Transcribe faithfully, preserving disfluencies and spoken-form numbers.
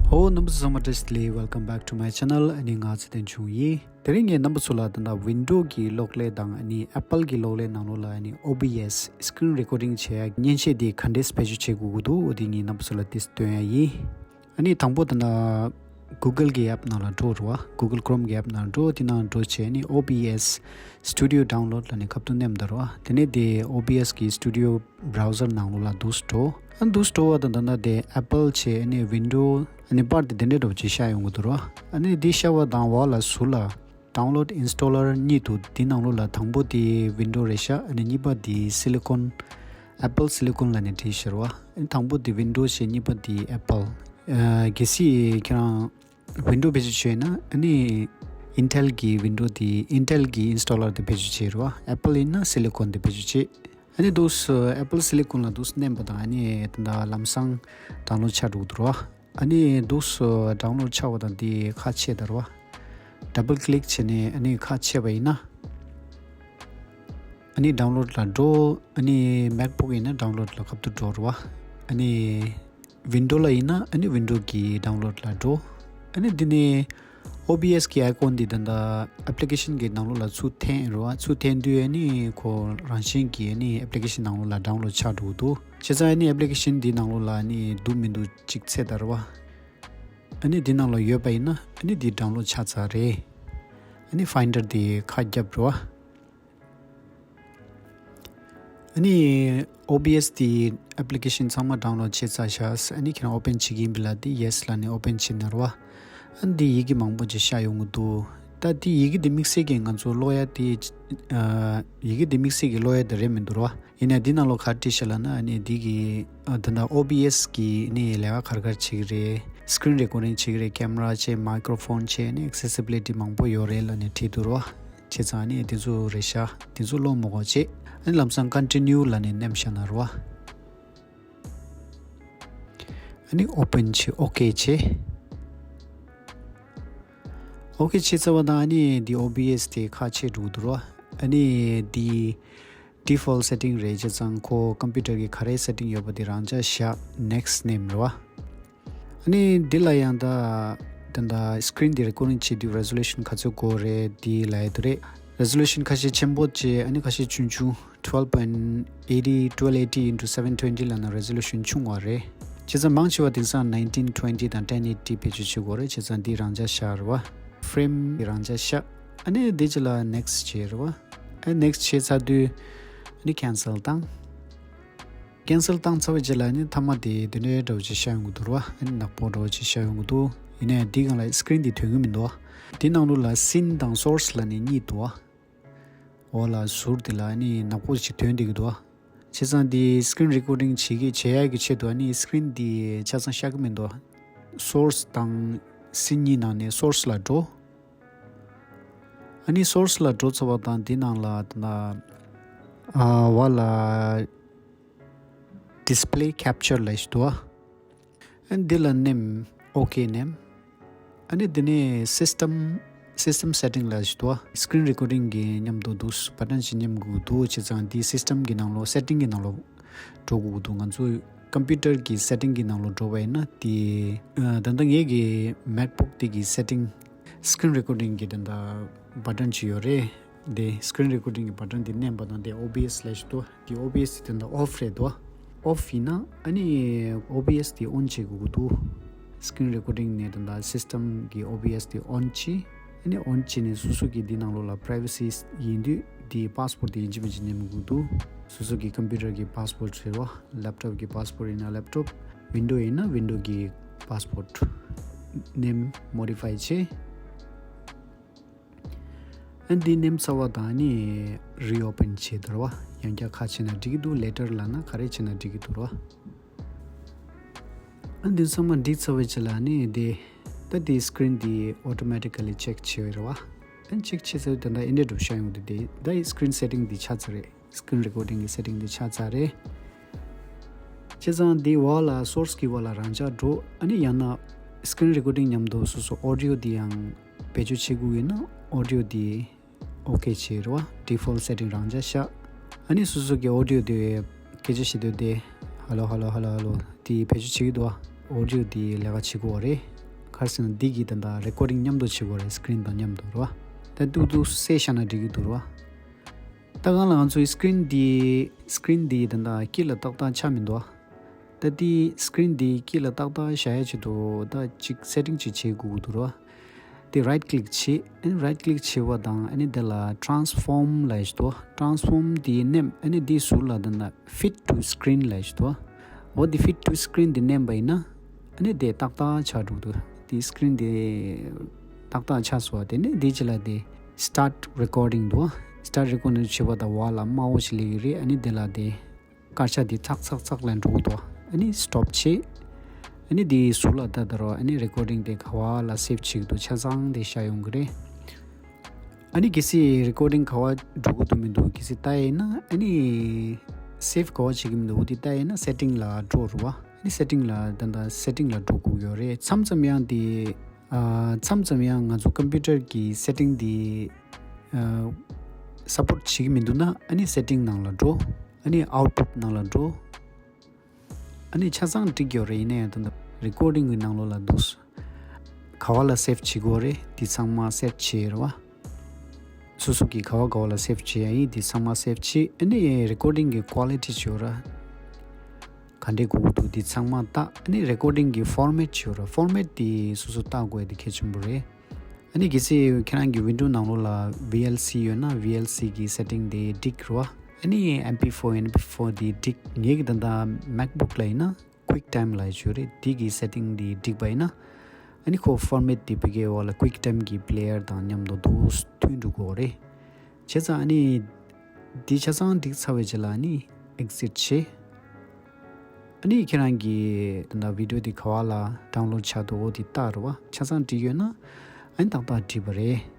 ཕོ་རྣམ་པ་ཚོ་ཚང་མ་བཀྲ་ཤིས་བདེ་ལེགས། Welcome back to my channel. ཨ་ནི་ང་ཚེ་བརྟན་ཆུང་ཡིན། དེ་རིང་ངས་རྣམ་པ་ཚོ་ལ་ད་ལྟ་Windows གི་གློག་ཀླད་དང་ཨ་ནི་Apple གི་གློག་ཀླད་ནང་ལོགས་ལ་ཨ་ནི་ཨོ་བི་ཨེས་screen recording བྱེད་ཡ་མཉེན་ཆས་དེ་ག་འདྲས་བེད་སྤྱོད་བྱེད་དགོས་ཀྱི་འདུག་འོ་དེ་ངས་རྣམ་པ་ཚོ་ལ་ཏོག་ཙམ་སྟོན་ཡ་ཡིན། ཨ་ནི་དང་པོ་ད་ལྟ་Google གི་app ནང་ལ་འགྲོ་རུ་བ། Google Chrome གི་app ནང་འགྲོ། དེ་ནང་འགྲོ་བྱས་ཨ་ནི་ཨོ་བི་ཨེས་Studio download ལབ་ནས་ཁ་ཐུག་མནན་པ་ད་རུ་བ། དེ་ནས་དེ་ཨོ་བི་ཨེས་གི་Studio browser ནང་ལོགས་ལ་འདུག་སེ་འགྲོ། ཨ་འདུག་སེ་འགྲོ་བ་དང་ད་ལྟ་དེ་Apple བྱས་ཨ་ནི་Windows ཨ་ནི་པར་དེ་དེ་འདྲས་འདྲ་པོ་ཅིག་ཤར་ཡོང་གི་འདུག་རོ། ཨ་ནི་འདི་ཤར་བ་དང་བ་ལ་ཟུར་ལ་Download installer གཉིས་འདུག་འདི་ནང་ལོགས་ལ་དང་པོ་དེ་Windows རེད་ཤག་ཨ་ནི་གཉིས་པ་དེ་Silicon Apple Silicon ལབ་ནས་བྲིས་ཤག་རོ། ཨ་ནི་དང་པོ་དེ་Windows བྱས་གཉིས་པ་དེ་Apple། ཨ་གལ་སྲིད་ཁྱེད་རང་Windows བེད་སྤྱོད་བྱས་ན་ཨ་ནི་Intel གི་Windows དེ་Intel གི་installer དེ་བེད་སྤྱོད་བྱེད་རོ། Apple ཡིན་ན་Silicon དེ་བེད་སྤྱོད་བྱེད། ཨ་ནི་འདུག་སེ་Apple Silicon ལ་འདུག་སེ་མནན་པ་དང་ཨ་ནི་ད་ལྟ་ལམ་སང་download ཆགས་འགྲོ་གི་འདུག་རོ། ཨ་ནི་འདུག་སེ་download ཆགས་པ་དང་དེ་ཁ་ཕྱེ་ད་རོ། Double click བྱས་ནས་ཨ་ནི་ཁ་ཕྱེ་བ་ཡིན་ན། ཨ་ནི་download ལ་འགྲོ། ཨ་ནི་MacBook ཡིན་ན་download ལ་ཁ་ཐུག་འགྲོ་རོ། ཨ་ནི་Windows ལ་ཡིན་ན་ཨ་ནི་Windows གི་download ལ་འགྲོ། ཨ་ནི་འདི་ནས་ཨོ་བི་ཨེས་གི་icon འདི་ད་ལྟ་application གི་ནང་ལོགས་ལ་ཚུར་འཐེན་རོ། ཚུར་འཐེན་དུས་ཨ་ནི་ཁོ་རང་བཞིན་གྱིས་ཨ་ནི་application ནང་ལོགས་ལ་download ཆགས་འགྲོ་གི་འདུག་བྱས་ཙང་ཨ་ནི་application འདི་ནང་ལོགས་ལ་ཨ་ནི་འདུག་མི་འདུག་ཅིག་འཚོལ་ད་རོ། ཨ་ནི་འདི་ནང་ལོགས་ཡོད་པ་ཡིན་ན་ཨ་ནི་འདི་download ཆགས་ཚར་རེད། ཨ་ནི་Finder འདི་ཁ་བརྒྱབ་རོ། ཨ་ནི་ཨོ་བི་ཨེས་དེ་application ཚང་མ་download བྱས་ཚར་ཤག་ཨ་ནི་ཁྱེད་རང་open བྱེད་ཀྱི་ཡིན་པ་ལ་དེ་yes ལབ་ནས་open བྱེད་ན་རོ། ཨ་ནི་དེ་ཡི་གེ་མང་པོ་ཅིག་ཤར་ཡོང་གི་འདུག་ད་དེ་ཡི་གེ་དེ་དམིགས་བསལ་གྱི་ང་ཚོ་ཀློག་ཡ་དེ། ཨ་ཡི་གེ་དེ་དམིགས་བསལ་གྱི་ཀློག་ཡ་དེ་རེད་མི་འདུག་རོ། ཡིན་ནའི་འདི་ནང་ལོགས་ག་རེ་བྲིས་ཤག་ལབ་ན་ཨ་ནི་འདི་གི་ཨ་ད་ལྟ་ཨོ་བི་ཨེས་གི་ནི་ལས་ཀ་ག་རེ་ག་རེ་བྱེད་ཀྱི་རེད། screen recording བྱེད་ཀྱི་རེད། camera བྱས། microphone བྱས། ནི་accessibility མང་པོ་ཡོད་རེད་ལབ་ནས་བྲིས་འདུག་རོ། བྱས་ཙང་ཨ་ནི་དེ་ཚོ་རེད་ཤག་དེ་ཚོ་ཀློག་མི་དགོས་བྱས། ཨ་ནི་ལམ་སང་continue ལབ་ནས་མནན་བཞག་ན་རོ། ཨ་ནི་open བྱས། okay བྱས། okay བྱས་ཚར་བ་དང་ཨ་ནི་འདི་ཨོ་བི་ཨེས་དེ་ཁ་ཕྱེ་འགྲོ་གི་འདུག་རོ། ཨ་ནི་འདི་default setting རེད། བྱས་ཙང་ཁོ་computer གི་ག་རེ་setting ཡོད་པ་དེ་རང་འཇགས་བཞག next མནན་རོ། ཨ་ནི་འདི་ལ་ཡང་ད་ད་ལྟ་screen འདི་recording བྱེད་དུས་resolution ག་ཚོད་དགོས་རེད་འདི་ལབ་ཡ་དེ་རེད། resolution ཁ་ཤས་ཆེན་པོ་བྱས། ཨ་ནི་ཁ་ཤས་ཆུང་ཆུང་twelve point eighty twelve eighty into seven twenty ལབ་ན་resolution ཆུང་བ་རེད། བྱས་ཙང་མང་ཆེ་བ་དེང་སང་nineteen twenty དང་ten eighty བེད་སྤྱོད་བྱེད་དགོས་རེད། བྱས་ཙང་འདི་རང་འཇགས་བཞག་རེད་བ། frame འདི་རང་འཇགས་བཞག་ཨ་ནི་འདི་ཅི་ལ་next བྱས་རེད་བ། ཨ་next བྱས་ཚར་དུས་ཨ་ནི་cancel བཏང་། cancel བཏང་ཚར་བའི་རྗེས་ལ་ནི་མཐའ་མ་དེ་དེ་འདྲའི་འདྲ་བོ་ཅིག་ཤར་ཡོང་གི་འདུག་ར། ཨ་ནི་ནག་པོ་འདྲ་བོ་ཅིག་ཤར་ཡོང་གི་འདུག་ཡིན་ནའི་འདི་སྒང་ལ་screen འདི་ཐོན་གི་མི་འདུག་དེ་ནང་ལོགས་ལ་scene དང་source ལབ་ནས་གཉིས་འདུག་འོག་ལ་ཟུར་དེ་ལ་ནི་ནག་པོ་ཅིག་ཐོན་བསྡད་ཀྱི་འདུག་བྱས་ཙང་འདི་screen recording བྱེད་ཀྱི་བྱེད་ཡག་གི་ཆེད་དུ་ཨ་ནི་screen འདི་ཆ་ཚང་ཤར་གི་མི་འདུག source དང་scene གཉིས་ནང་ནས་source ལ་འགྲོ། ཨ་ནི་source ལ་འགྲོ་ཚར་བ་དང་འདི་ནང་ལ་ད་ལྟ་ཨ་བ་ལ་display capture ལབ་ཞིག་འདུག་ཨ་ནི་འདི་ལ་མནན། okay མནན། ཨ་ནི་འདི་ནས་system system setting ལབ་ཞིག་འདུག screen recording གི་མཉམ་དུ་འདུག button ཞིག་མཉམ་དུ་འདུག་བྱས་ཙང་འདི་system གི་ནང་ལོགས་setting གི་ནང་ལོགས་འགྲོ་དགོས་ཀྱི་འདུག་ང་ཚོ་computer གི་setting གི་ནང་ལོགས་འགྲོ་བ་ཡིན་ན་དེ་ཨ་ད་ལྟ་ངེད་ཀྱི་MacBook དེ་གི་setting screen recording གི་ད་ལྟ་button ཅིག་ཡོད་རེད། དེ་screen recording གི་button དེ་མནན་པ་དང་དེ་ཨོ་བི་ཨེས་ལབ་ཞིག་འདུག་དེ་ཨོ་བི་ཨེས་དེ་ད་ལྟ་off རེད་འདུག off ཡིན་ན་ཨ་ནི་ཨོ་བི་ཨེས་དེ་on བྱེད་དགོས་ཀྱི་འདུག screen recording ནས་ད་ལྟ་system གི་ཨོ་བི་ཨེས་དེ་on བྱེད། ཨ་ནི་on བྱས་ནས་སོ་སོ་གི་འདི་ནང་ལོགས་ལ་privacy ཡིན་དུས་འདི་password དེ་ཡིན་གཅིག་མིན་གཅིག་མནན་དགོས་འདུག་སོ་སོ་གི་computer གི་password ཟེར་བ། laptop གི་password ཡིན་ན་laptop window ཡིན་ན་window གི་password མནན། modify བྱེད། ཨ་འདི་མནན་ཚར་བ་དང་ནི་reopen བྱེད་དོ་ར་བ། ཡང་བསྐྱར་ཁ་ཕྱེ་ན་འགྲིག་གི་འདུག later ལབ་ན་ག་རེ་བྱེད་ན་འགྲིག་གི་འདུག་ར་བ། ཨ་འདི་ཚང་མ་འགྲིག་ཚར་བའི་རྗེས་ལ་ནི་དེ་ད་དེ་screen དེ་automatically check བྱེད་རེད་བ། ཨ་check བྱེད་ཚར་དེ་འདྲ་ཨེ་འདྲ་འགྲུབ་ཤག་ཡོང་དུས་དེ་ད་screen setting དེ་ཆགས་ཚར་རེད། screen recording གི་setting དེ་ཆགས་ཚར་རེད། བྱས་ཙང་དེ་བ་ལ་source གི་བ་ལ་རང་འཇགས་འགྲོ། ཨ་ནི་ཡང་ན་screen recording མཉམ་དུ་སོ་སོ་audio དེ་ཡང་བེད་སྤྱོད་བྱེད་དགོས་ཡོད་ན་audio དེ་okay བྱེད་རེད་བ། default setting རང་འཇགས་ཤག་ཨ་ནི་སོ་སོ་གི་audio དེ་སྐད་ཆ་བཤད་དུས་དེ་hello hello hello hello དེ་བེད་སྤྱོད་བྱེད་ཀྱི་འདུག་བ། audio དེ་ལས་ཀ་བྱེད་དགོས་པ་རེད། ག་རེ་ཟེར་ན་འདི་གི་ད་ལྟ་རེ་ཀོར་ཌིང་མཉམ་དུ་བྱེད་དགོས་རེད། སི་ཀི་རིན་དང་མཉམ་དུ་རེད་བ། ད་ཏུག་ཏུག་སེ་བཞག་ན་འགྲིག་གི་འདུག་རེད་བ། ད་གང་ལ་ང་ཚོའི་སི་ཀི་རིན་འདི་སི་ཀི་རིན་འདི་ད་ལྟ་དཀྱིལ་ལ་ཏག་ཏག་ཆགས་མི་འདུག་བ། ད་འདི་སི་ཀི་རིན་འདི་དཀྱིལ་ལ་ཏག་ཏག་བཞག་ཡ་ཆེད་དུ་ད་ཅིག་སེ་ཊིང་ཅིག་བྱེད་དགོས་ཀྱི་འདུག་རེད་བ། དེ་རའིཊ་ཀི་ལིག་བྱེད། ཨ་ནི་རའིཊ་ཀི་ལིག་བྱེད་པ་དང་ཨ་ནི་དེ་ལ་ཊ་རན་སི་ཕོམ་ལབ་ཡ་ཞིག་འདུག་ཊ་རན་སི་ཕོམ་དེ་མནན། ཨ་ནི་དེའི་ཟུར་ལ་དེ་ན་ཕིཊ་ཊུ་སི་ཀི་རིན་ལབ་ཡ་ཞིག་འདུག་འོ་དེ་ཕིཊ་ཊུ་སི་ཀི་རིན་དེ་མནན་པ་ཡིན་ན་ཨ་ནི་དེ་ཏག་ཏག་ཆགས་འགྲོ་གི་འདུག་དེ་སི་ཀི་རིན་དེ་ཏག་ཏག་ཆགས་སོང་བ། དེ་ནས་དེའི་རྗེས་ལ་དེ་སི་ཊར་ཊི་རེ་ཀོར་ཌིང་འདུག་སི་ཊར་ཊི་རེ་ཀོར་ཌིང་བྱེད་པ་དང་བར་ལ་དམར་པོ་ཞིག་སླེབས་ཀྱི་རེད། ཨ་ནི་དེ་ལ་དེ་སྐར་ཆ་འདི་ཚག་ཚག་ཚག་ལ་འགྲོ་གི་འདུག་ཨ་ནི་སི་ཊོབ་བྱེད། ཨ་ནི་འདིའི་ཟུར་ལ་ད་ལྟ་རོ། ཨ་ནི་རེ་ཀོར་ཌིང་དེ་ག་བ་ལ་སེབ་བྱེད་ཀྱི་འདུག་ཆ་ཚང་དེ་ཤར་ཡོང་གི་རེད། ཨ་ནི་གལ་སྲིད་རེ་ཀོར་ཌིང་ག་བ་འགྲོ་གི་འདུག་མི་འདུག་གལ་སྲིད་ལྟ་ཡིན་ན། ཨ་ནི་སེབ་ག་བ་བྱེད་ཀྱི་མི་འདུག་འོ་དེ་ལྟ་ཡིན་ན་སེ་ཊིང་ལ་འགྲོ་རུ་བ། ཨ་ནི་སེ་ཊིང་ལ་ད་ལྟ་སེ་ཊིང་ལ་འགྲོ་དགོས་ཡོད་རེད། མཚམས་མཚམས་ཡང་དེ་ཨ་མཚམས་མཚམས་ཡང་ང་ཚོ་ཀམ་པུ་ཊར་གི་སེ་ཊིང་དེ་ཨ་སབ་པོརཊ་བྱེད་ཀྱི་མི་འདུག་ན། ཨ་ནི་སེ་ཊིང་ནང་ལ་འགྲོ། ཨ་ནི་ཨའུ་ཊ་པུཊ་ནང་ལ་འགྲོ། ཨ་ནི་ཆ་ཚང་འགྲིག་ཡོད་རེད། ཡིན་ན་ཡང་ད་ལྟ་རེ་ཀོར་ཌིང་གི་ནང་ལོགས་ལ་འདུག་ག་བ་ལ་སེབ་བྱེད་དགོས་རེད། དེ་ཚང་མ་སེཊ་བྱས་རེད་བ། སོ་སོ་གི་ག་བ་ག་བ་ལ་སེབ་བྱེད་ཡ་ཡིན་དེ་ཚང་མ་སེབ་བྱས། ཨ་ནི་རེ་ཀོར་ཌིང་གི་ཀོ་ལི་ཊི་བྱོས་ར། ག་འདྲས་དགོས་ཀྱི་འདུག་འདི་ཚང་མ་ལྟ། ཨ་ནི་རེ་ཀོར་ཌིང་གི་ཕོར་མེཊ་བྱོས་ར། ཕོར་མེཊ་དེ་སོ་སོ་ལྟ་དགོས་ཡ་དེ་གལ་ཆེན་པོ་རེད། ཨ་ནི་གལ་སྲིད་ཁྱེད་རང་གི་ཝིན་ཌོ་ནང་ལོགས་ལ་ཝི་ཨེལ་སི་ཡོད་ན་ཝི་ཨེལ་སི་གི་སེ་ཊིང་དེ་འགྲིག་ར་བ། ཨ་ནི་ཨེམ་པི་ཕོར་ཨེམ་པི་ཕོར་དེ་འགྲིག་ངེད་ཀྱི་ད་ལྟ་མེག་བུག་ལ་ཡིན་ན་ཀུའིག་ཊའིམ་ལབ་ཡ་ཅིག་ཡོད་རེད། དེ་གི་སེ་ཊིང་དེ་འགྲིག་པ་ཡིན་ན། ཨ་ནི་ཁོ་ཕོར་མེཊ་དེ་ཕ་གིའི་འོག་ལ་ཀུའིག་ཊའིམ་གི་པི་ལེ་ཡར་དང་མཉམ་དུ་འདུག་མཐུན་འགྲོ་གི་རེད། བྱས་ཙང་ཨ་ནི་འདི་ཆ་ཚང་འགྲིག་ཚར་བའི་རྗེས་ལ་ཨ་ནི་ཨེག་ཟིཊ་བྱེད། ཨ་ནི་ཁྱེད་རང་གི་ད་ལྟ་ཝི་ཌིའོ་དེ་ག་བ་ལ་ཌའུན་ལོཌ་བྱས་འདུག་འོ་དེ་ལྟ་ར་བ། ཆ་ཚང་འགྲིག་ཡོད་ན་ཨ་ནི་ཏག་ཏག་འགྲིག་པ་རེད།